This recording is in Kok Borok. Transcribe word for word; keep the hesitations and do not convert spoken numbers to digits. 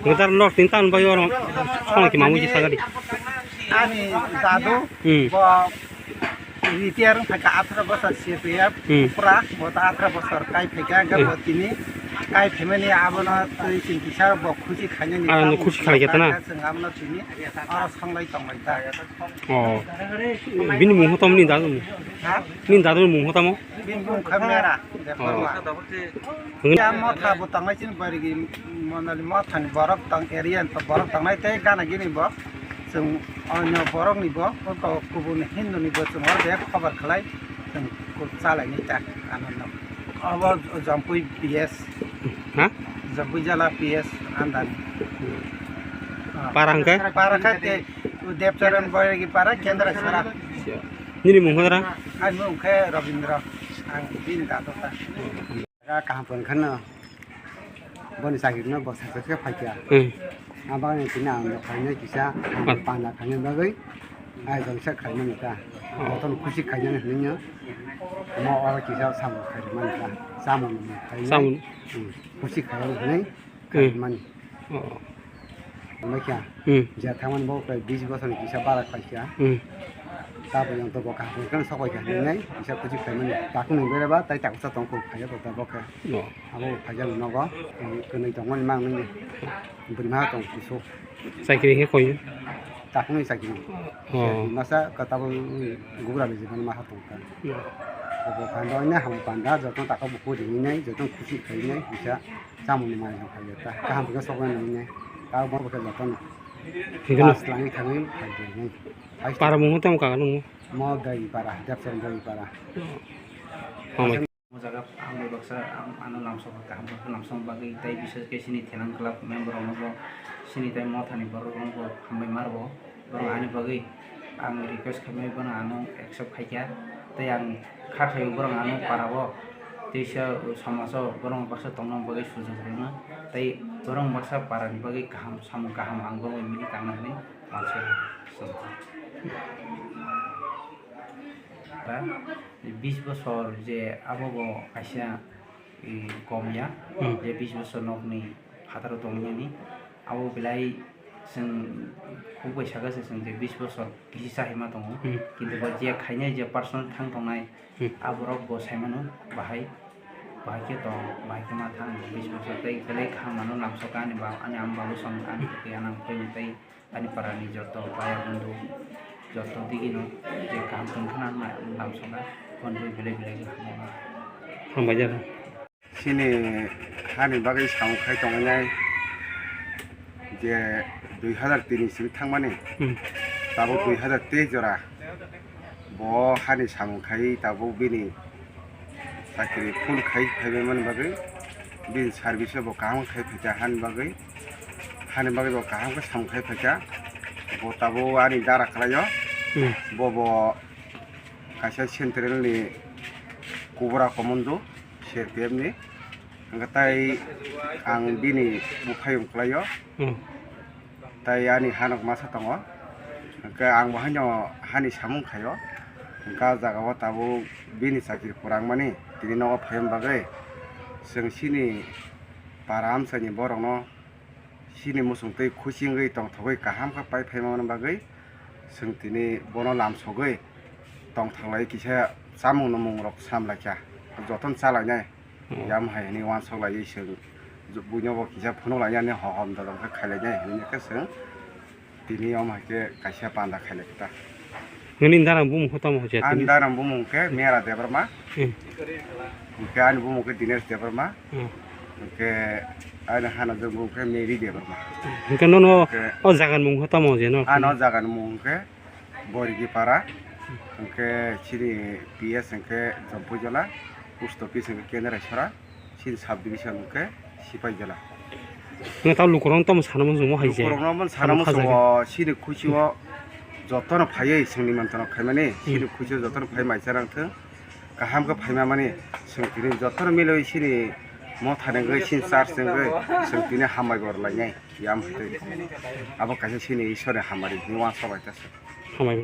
Gudar north ni town bai oro song ki mamu ji sagadi. Ani dadu Hmm. bo retire wng thangkha atharo bosor C P F Hmm. pura, bo ta atharo bosor kai phaikha, hwnkhe Hmm. bo tini kai phaimani abono twi chwng kisa bo khusi khainani Ah, tamo khusi khaikha tana? Chwng abono tini oro songlai tonglai ta. Oh. Bini mung hotam ni dadu mung. Ha? Ni dadu mung hotamo? Bini mung kha Mera, Oh. Debbarma. Hwnkhe Ya motha bo tonglai chini barigi monoli mothani borok tong area ni borok tongnai tei gana gini bo chwng onyo borok ni bo kubun Hindu ni bo chwng o bek khobar khlai chwng ku chalai ni ta ano no. Abo Jampui P S. Ha? Jampui jala P S andani. Para hwnkhe? Para kha te Debcharan Boyagi para Kendra Sara. Nini mung hora? Ani mung khe Robindra. Ang bini dadu ta. Kaham pon khano boni chakri no bo saksa khe phaikha. Hmm. Abang ni tini ang phainai kisa Ah. panda khainai bagwi ai jongsa khainani ta. Oh. Jotono khusi khainani hinwi no. Mo oro kisa samung khaimani ta. Samung ni khainai. Samung. Hmm. Khusi khainani hinwi Hmm. khaimani. Oh. Wngkha. Hmm. Je thangmani bo prai bis bosor ni kisa bara khlaikha. Hmm. Tabuk yang to bo kaham khe sok bai kha hinwi kisa khusi khaimani. Takung ni bereba tai taksa tong kho khaio to ta bo khe. Oh. Abo phaijak nogo, tei kwnwi tongmani mang nini. Bwrwi ma tong kusu. Chakri khe koi? Takungni chakri. Oh. Masa ka tabuk gubra ni jibon ma tong ka. Oh. Bo panda ne hamai panda joto taka buku rinai joto khusi khainai bisa chamung ni mai khainai ta. Kaham khe sok nai nai. Ta bo khe joto no. Hingke no. Pas lang thangwi khainai. Para mung tamo ka nung? Mo dai para, Debcharan dai para. Oh. Hamai. O jaga ang bai baksa ang ano lamsok kaham khe lamsok bagwi tei bises khe chini thenang club member rokno bo chini tei mothani borok rokno bo hambai ma rwo. Borok ani bagwi ang request khaimai bono ano accept khaikha tei ang kha khaio borok ano para o teisa somaj o borok baksa tongna bagwi sujak rwna tei borok baksa para ni bagwi kaham samung kaham ang borok bai mili tangna hinwi manse. Bis bosor je abo bo kaisa, i, kom ya, Hmm. je bis bosor nokni phataro tongnani, abo belai chwng khuk bai saka se chwng je bis bosor kisi chahi ma tongo, Hmm. kintu bo je khainai je person thang tongnai, Hmm. a borok bo sai mano bahai, bahai khe tong, bahai khe ma thang bis bosor tei belai kaham mano lamsoka ani ba, ani ama babu song ani kwtwi anang phai tei Ani parani joto baya bondhu, joto digino je kaham tong khna wngna lamsonga, bondhu belai belai khe hambai. Hambai jaro. Chini hani bagwi samung khai tongnai je dui hazar tini simi thangmani, Hmm. tabuk dui hazar teis jora. Bo hani samung khai tabuk bini chakri full khai phaibaimani bagwi, bini service bo kaham khai phaikha hani bagwi, hani bagwi bo kaham khe samung khai phaikha. Bo tabuk ani dara khlaio, Hmm. bo bo kaisa central ni kubura commando, C R P F ni. Hwnkhe tai ang bini buphayung khlaio. Hmm. Tai ani hanok masa tongo. Hwnkhe ang bo haino hani samung khaio. Hwnkhe ah jagao tabuk bini chakri purangmani tini nogo phaiyani bagwi chwng chini para amchaini borokno chini muchungtwi khuchingwi tongthogwi kaham khe pai phaimani bagwi chwng tini bono lamsogwi tongthoklai kisa chamung numungrok samlaikha jotono chalainai. Hmm. Yam hai hwnwi uansuk laiwi chwng buino bo kisa phunuk lainani hohom dodom khe khailainai hwnwi khe chwng tini omo hai khe kaisa panda khailai khe ta. Nini darang bumung khe tamo hwnkhe ani tini? Darang bumung khe Mera Debbarma. Hmm. Hwnkhe ani bumung khe Dinesh Debbarma. Hmm. Hwnkhe ani hanajak bumung khe Mary Debbarma. Hwnkhe nono Hwnkhe o jagani mung khe tamo je no? Ano jagani mung khe Borigi para, hwnkhe chini P S hwnkhe Jampuijala, post office hwnkhe Kendrai Sora, chini sub division hwnkhe Sipaijala. Nang tamo lukurok tamo sana muchungo hai je. Lukurokno bo sana muchungo, chini khuchio jotono phaiwi chwngni mantono khaimani, Hmm. chini khuchio jotono phai maisa rang thung. Kaham khe phaima mani chwng tini jotono milwi chini mothani wngwi chini church ni wngwi chwng tini hambai bo rwlainai yam hai tei. Abo kaisa chini Ishwarni hamari hinwi uansuk bai ta se. Hambai.